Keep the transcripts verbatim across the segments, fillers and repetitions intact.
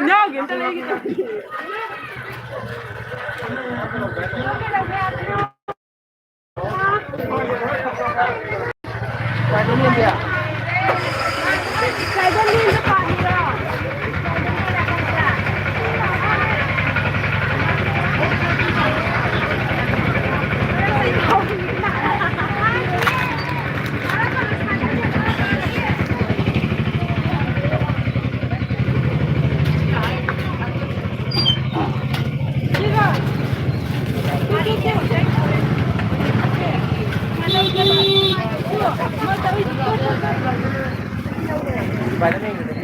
ꯏꯅꯥꯎꯒꯤ ꯑꯝꯇ ꯂꯩꯒꯦ ꯇꯧꯕꯅꯤ꯫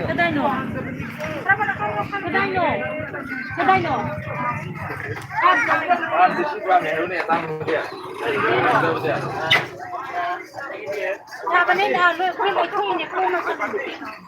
ꯀꯗꯥꯏꯅꯣ? ꯀꯗꯥꯏꯅꯣ? ꯀꯗꯥꯏꯅꯣ? ꯌꯥꯕꯅꯦ, ꯅꯍꯥꯟ ꯅꯣꯏ ꯑꯩꯈꯣꯏ ꯂꯩꯊꯣꯛꯏꯅꯦ, ꯈꯣꯡꯅ ꯆꯠꯂꯤꯅꯦ꯫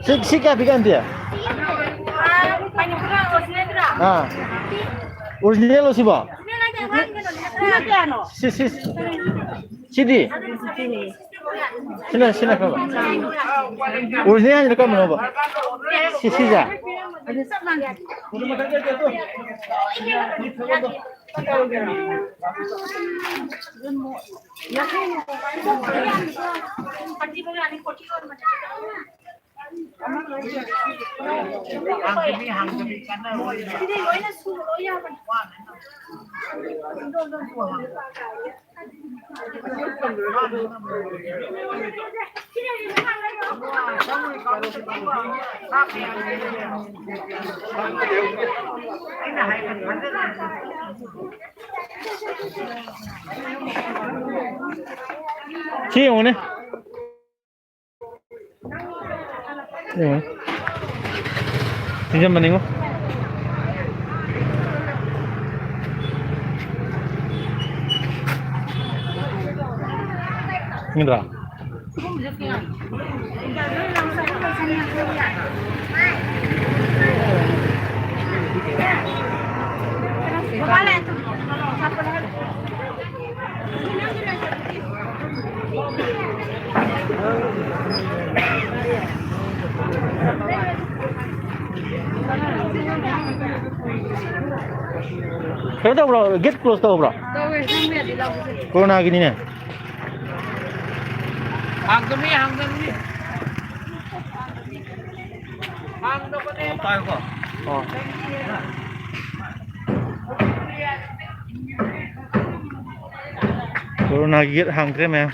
ꯁꯤ, ꯁꯤ ꯀꯌꯥ ꯄꯤꯒꯦ, ꯑꯟꯇꯤ? ꯑꯥ, ꯑꯣꯔꯤꯖꯤꯅꯦꯜꯂꯣ ꯁꯤꯕꯣ? ꯁꯤ, ꯁꯤ, ꯁꯤꯗꯤ? ꯁꯤꯅ, ꯁꯤꯅ ꯀꯔꯝꯕ? ꯑꯣꯔꯤꯖꯤꯅꯦꯜ ꯍꯥꯏꯁꯤꯅ ꯀꯔꯝꯕꯅꯣꯕ? ꯁꯤ, ꯁꯤꯁꯦ? ꯍꯥꯡꯗꯕꯤ, ꯍꯥꯡꯗꯕꯤ ꯀꯥꯟꯅꯔꯣꯏ꯫ ꯁꯤꯗꯤ ꯂꯣꯏꯅ ꯁꯨꯕ ꯂꯣꯏ ꯌꯥꯕꯅꯤ꯫ ꯑꯩꯅ ꯍꯥꯏꯕ ꯊꯥꯖꯗꯦ꯫ ꯁꯤ ꯌꯦꯡꯉꯨꯅꯦ꯫ ꯌꯦꯡꯉꯨꯅꯦ꯫ ꯊꯤꯡꯖꯤꯟꯕꯅꯤꯉꯣ꯫ ꯈꯪꯗ꯭ꯔꯥ? ꯀꯩꯅꯣ ꯇꯧꯕ꯭ꯔꯣ? ꯒꯦꯠ ꯀ꯭ꯂꯣꯁ ꯇꯧꯕ꯭ꯔꯣ? ꯇꯧꯋꯦ, ꯆꯪꯕ ꯌꯥꯗꯦ, ꯂꯥꯎꯕꯁꯦ꯫ ꯀꯣꯔꯣꯅꯥꯒꯤꯅꯤꯅꯦ꯫ ꯍꯥꯡꯗꯕꯅꯤ, ꯍꯥꯡꯗꯕꯅꯤ꯫ ꯍꯥꯡꯗꯕꯅꯦ꯫ ꯑꯣ, ꯄꯥꯏꯌꯨꯀꯣ꯫ ꯑꯣ꯫ ꯀꯣꯔꯣꯅꯥꯒꯤ ꯒꯦꯠ ꯍꯥꯡꯗ꯭ꯔꯦ, ꯃꯌꯥꯝ꯫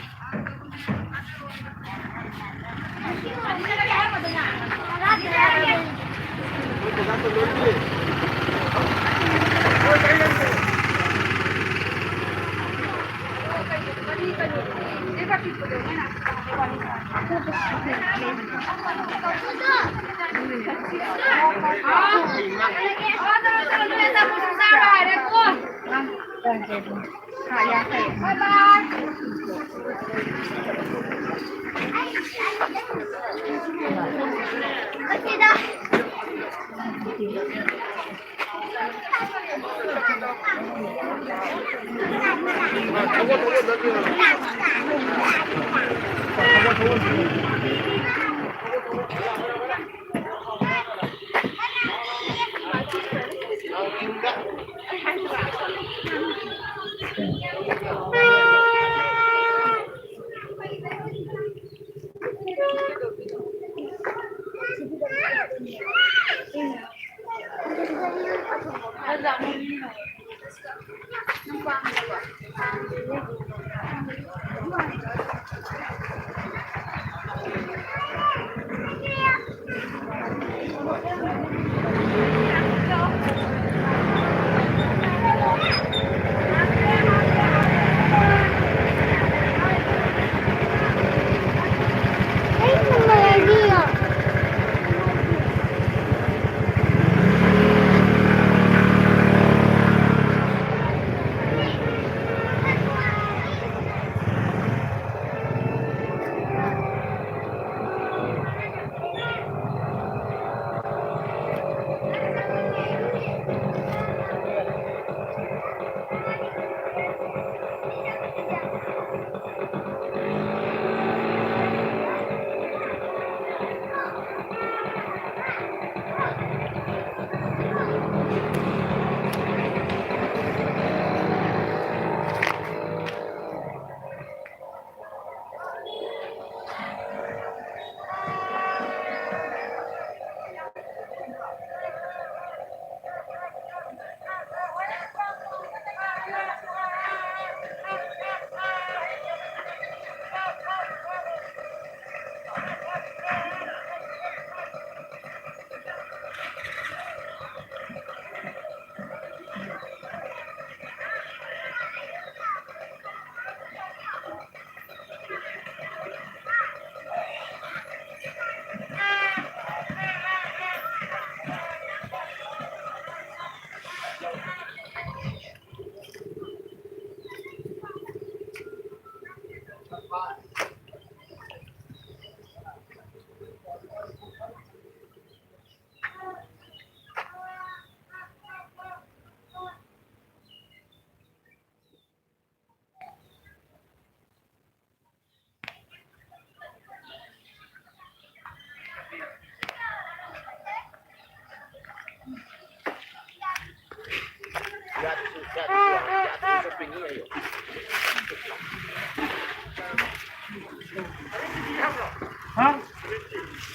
ꯍꯥ?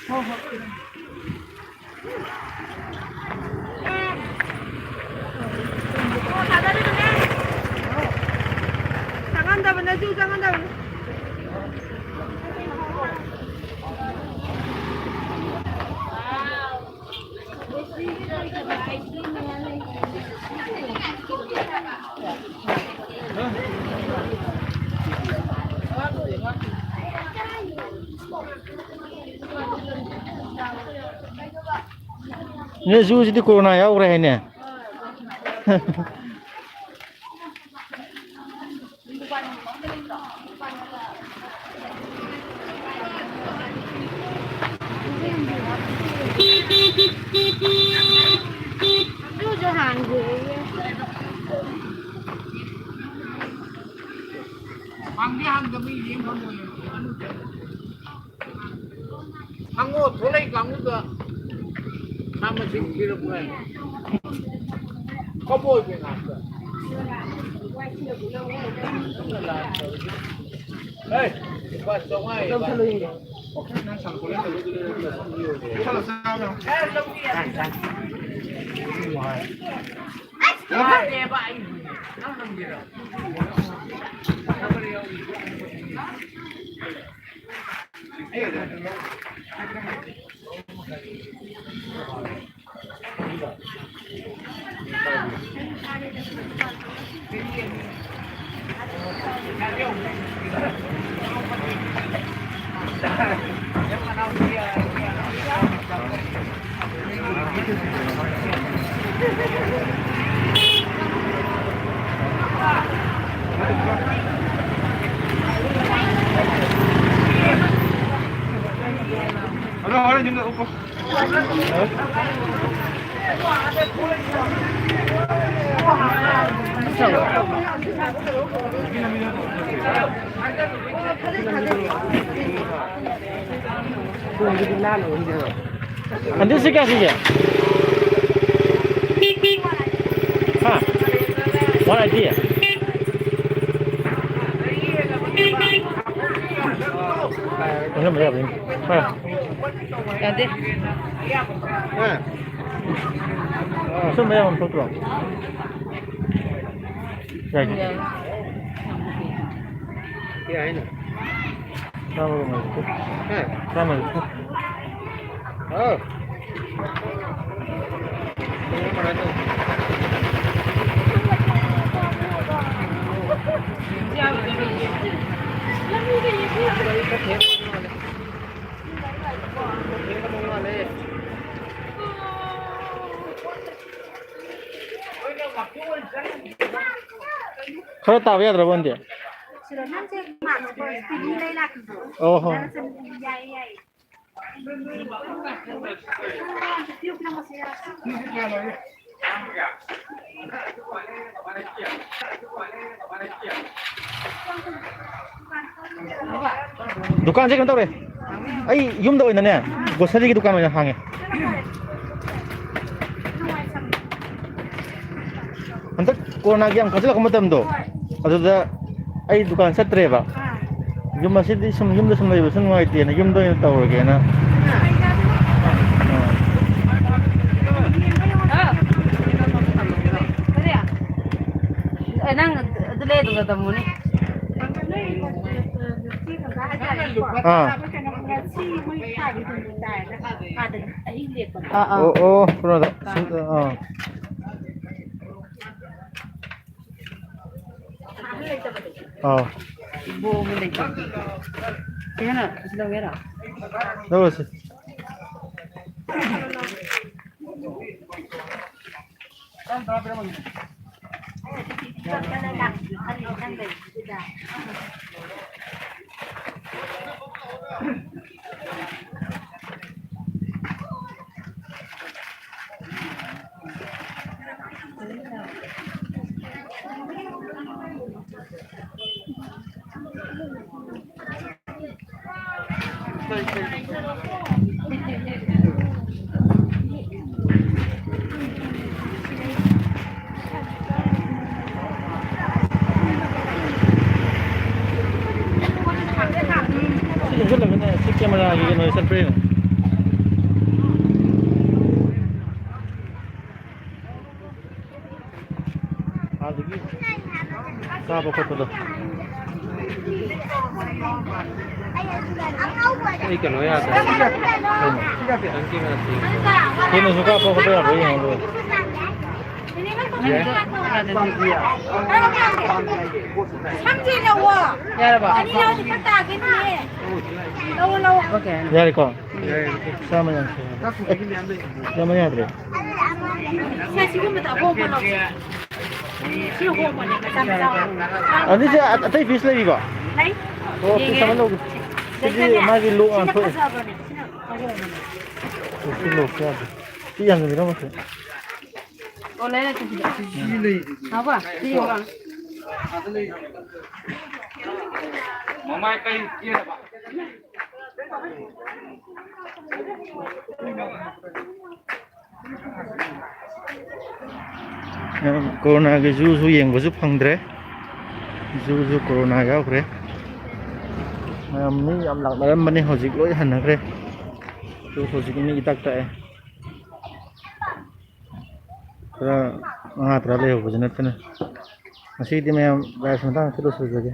ꯍꯣꯏ, ꯍꯣꯏ꯫ ꯆꯪꯍꯟꯗꯕꯅꯦ, ꯖꯨ ꯆꯪꯍꯟꯗꯕꯅꯦ꯫ ꯅꯣꯏ ꯖꯨꯁꯤꯗꯤ ꯀꯣꯔꯣꯅꯥ ꯌꯥꯎꯈ꯭ꯔꯦ ꯍꯥꯏꯅꯦ꯫ ꯑꯗꯨꯁꯨ ꯍꯥꯡꯗꯦꯌꯦ꯫ ꯍꯥꯡꯗꯤ ꯍꯥꯡꯗꯕ ꯌꯦꯡ ꯈꯪꯉꯣꯏ꯫ ꯍꯪꯉꯣ, ꯊꯣꯛꯂꯛꯏ ꯀꯥꯡꯕꯨꯗ ꯁꯥ ꯃꯁꯤꯡ ꯊꯤꯔꯛꯄ꯭ꯔꯥ? ꯀꯕꯣꯏꯕ ꯉꯥꯛꯇ꯫ ꯍꯦ, ꯂꯨꯄꯥ ꯆꯥꯝꯃꯉꯥ ꯌꯦꯡꯉꯣ꯫ ꯅꯪ ꯁꯥꯟꯅ ꯈꯣꯠꯅ ꯇꯧꯕꯗꯨꯗ ꯂꯨꯄꯥ ꯆꯥꯝꯃ ꯌꯧꯗꯦ꯫ ꯆꯠꯂꯣ, ꯆꯥꯝꯃ ꯌꯧꯗꯦ꯫ ꯅꯪ ꯍꯪꯒꯦꯔꯣ? ꯑꯗꯨꯁꯨ ꯀꯌꯥ ꯄꯤꯒꯦ? ꯍꯥ? One eighty? ꯌꯥꯗꯦ꯫ ꯍꯥ? ꯁꯨꯝꯕ ꯌꯥꯐꯝ ꯊꯣꯛꯇ꯭ꯔꯣ? ꯌꯥꯏ꯫ ꯆꯥꯝꯃꯒ ꯃꯔꯤꯐꯨ꯫ ꯍꯥ? ꯆꯥꯝꯃ ꯃꯔꯤꯐꯨ꯫ ꯍꯥꯎ꯫ ꯈꯔ ꯇꯥꯕ ꯌꯥꯗ꯭ꯔꯕ, ꯑꯟꯗꯤ? ꯁꯤꯗ ꯅꯪꯁꯦ ꯃꯥꯛꯁ ꯄꯤꯕꯤ ꯂꯩ ꯂꯥꯛꯄꯤꯕ꯭ꯔꯣ? ꯑꯣ ꯍꯣ꯫ ꯌꯥꯏꯌꯦ, ꯌꯥꯏꯌꯦ꯫ ꯗꯨꯀꯥꯟꯁꯦ ꯀꯩꯅꯣ ꯇꯧꯔꯦ꯫ ꯑꯩ ꯌꯨꯝꯗ ꯑꯣꯏꯅꯅꯦ, ꯒ꯭ꯔꯣꯁꯔꯤꯒꯤ ꯗꯨꯀꯥꯟ ꯑꯣꯏꯅ ꯍꯥꯡꯉꯦ꯫ ꯍꯟꯗꯛ ꯀꯣꯔꯣꯅꯥꯒꯤ ꯌꯥꯝ ꯀꯟꯁꯤꯜꯂꯛꯄ ꯃꯇꯝꯗꯣ, ꯑꯗꯨꯗ ꯑꯩ ꯗꯨꯀꯥꯟ ꯆꯠꯇ꯭ꯔꯦꯕ꯫ ꯌꯨꯝ ꯑꯁꯤꯗꯤ ꯁꯨꯝ, ꯌꯨꯝꯗ ꯁꯨꯝ ꯂꯩꯕꯁꯨ ꯅꯨꯡꯉꯥꯏꯇꯦꯅ, ꯌꯨꯝꯗ ꯑꯣꯏꯅ ꯇꯧꯔꯒꯦꯅ꯫ ꯑꯦ, ꯅꯪ ꯑꯗꯨ ꯂꯩ, ꯑꯗꯨꯒ ꯇꯝꯃꯨꯅꯦ꯫ ꯑꯥ꯫ ꯑꯥ, ꯑꯥ꯫ ꯑꯣ, ꯑꯣ, ꯀꯩꯅꯣꯗ, ꯁꯨꯝ, ꯑꯥ꯫ ꯑꯥ꯫ ꯏꯕꯣꯛ ꯑꯃ ꯂꯩꯇꯕꯗꯣ꯫ ꯀꯩ ꯍꯥꯏꯅꯣ? ꯑꯁꯤ ꯂꯧꯒꯦ ꯍꯥꯏꯔꯣ? ꯂꯧꯔꯁꯤ꯫ ꯆꯠꯂꯒꯅꯦ ꯁꯤ ꯀꯦꯃꯦꯔꯥꯒꯤ ꯀꯩꯅꯣ ꯆꯠꯄ꯭ꯔꯥ ꯌꯦꯡꯉꯣ꯫ ꯑꯥꯗꯒꯤ ꯀꯥꯕ ꯈꯣꯠꯄꯗꯣ꯫ ꯑꯩ ꯀꯩꯅꯣ ꯌꯥꯗ꯭ꯔꯦ꯫ ꯀꯩꯅꯣ? ꯀꯩꯅꯣꯁꯨ ꯀꯥꯞꯄ ꯈꯣꯠꯄ ꯌꯥꯕ꯭ꯔꯥ ꯌꯦꯡꯉꯣ ꯑꯗꯨꯒ꯫ ꯌꯥꯔꯕ? ꯌꯥꯔꯦꯀꯣ? ꯆꯥꯝꯃ ꯌꯥꯡꯈꯩ ꯍꯥꯏꯕ꯫ ꯑꯦ, ꯆꯥꯝꯃ ꯌꯥꯗ꯭ꯔꯦ꯫ ꯑꯗꯨꯗꯤ ꯑ-, ꯑꯇꯩ ꯄꯤꯁ ꯂꯩꯔꯤꯕꯣ? ꯑꯣ, ꯄꯤꯁ ꯑꯃ ꯂꯧꯒꯦ꯫ ꯁꯤꯗꯤ ꯃꯥꯒꯤ ꯂꯣꯛ ꯉꯥꯟꯊꯣꯛꯑꯦ꯫ ꯑꯣ, ꯁꯤ ꯂꯣꯛꯁꯦ ꯌꯥꯗꯦ꯫ ꯁꯤ ꯌꯥꯟꯁꯤꯟꯕꯤꯔꯝꯃꯣ ꯁꯤ꯫ ꯑꯣ, ꯂꯩꯔꯦ, ꯁꯤ ꯁꯤꯗ꯫ ꯁꯤ ꯂꯩ꯫ ꯅꯥꯎꯕ, ꯁꯤ ꯌꯦꯡꯉꯣ꯫ ꯃꯃꯥꯏ ꯀꯔꯤ ꯀꯦꯔꯕ? ꯀꯣꯔꯣꯅꯥꯒꯤ ꯖꯨꯁꯨ ꯌꯦꯡꯕꯁꯨ ꯐꯪꯗ꯭ꯔꯦ꯫ ꯖꯨꯁꯨ ꯀꯣꯔꯣꯅꯥ ꯌꯥꯎꯈ꯭ꯔꯦ꯫ ꯃꯌꯥꯝ ꯃꯤ ꯌꯥꯝ ꯂꯥꯛꯅꯔꯝꯕꯅꯦ, ꯍꯧꯖꯤꯛ ꯂꯣꯏ ꯍꯟꯅꯈ꯭ꯔꯦ꯫ ꯖꯨ ꯍꯧꯖꯤꯛ ꯃꯤ ꯏꯇꯥꯛ ꯇꯥꯛꯑꯦ꯫ ꯈꯔ ꯃꯉꯥ ꯇꯔꯥ ꯂꯩꯍꯧꯕꯁꯨ ꯅꯠꯇꯅ꯫ ꯉꯁꯤꯗꯤ ꯃꯌꯥꯝ ꯂꯥꯏꯐ ꯃꯇꯥꯡꯁꯤ ꯂꯣꯏꯁꯤꯜꯂꯒꯦ꯫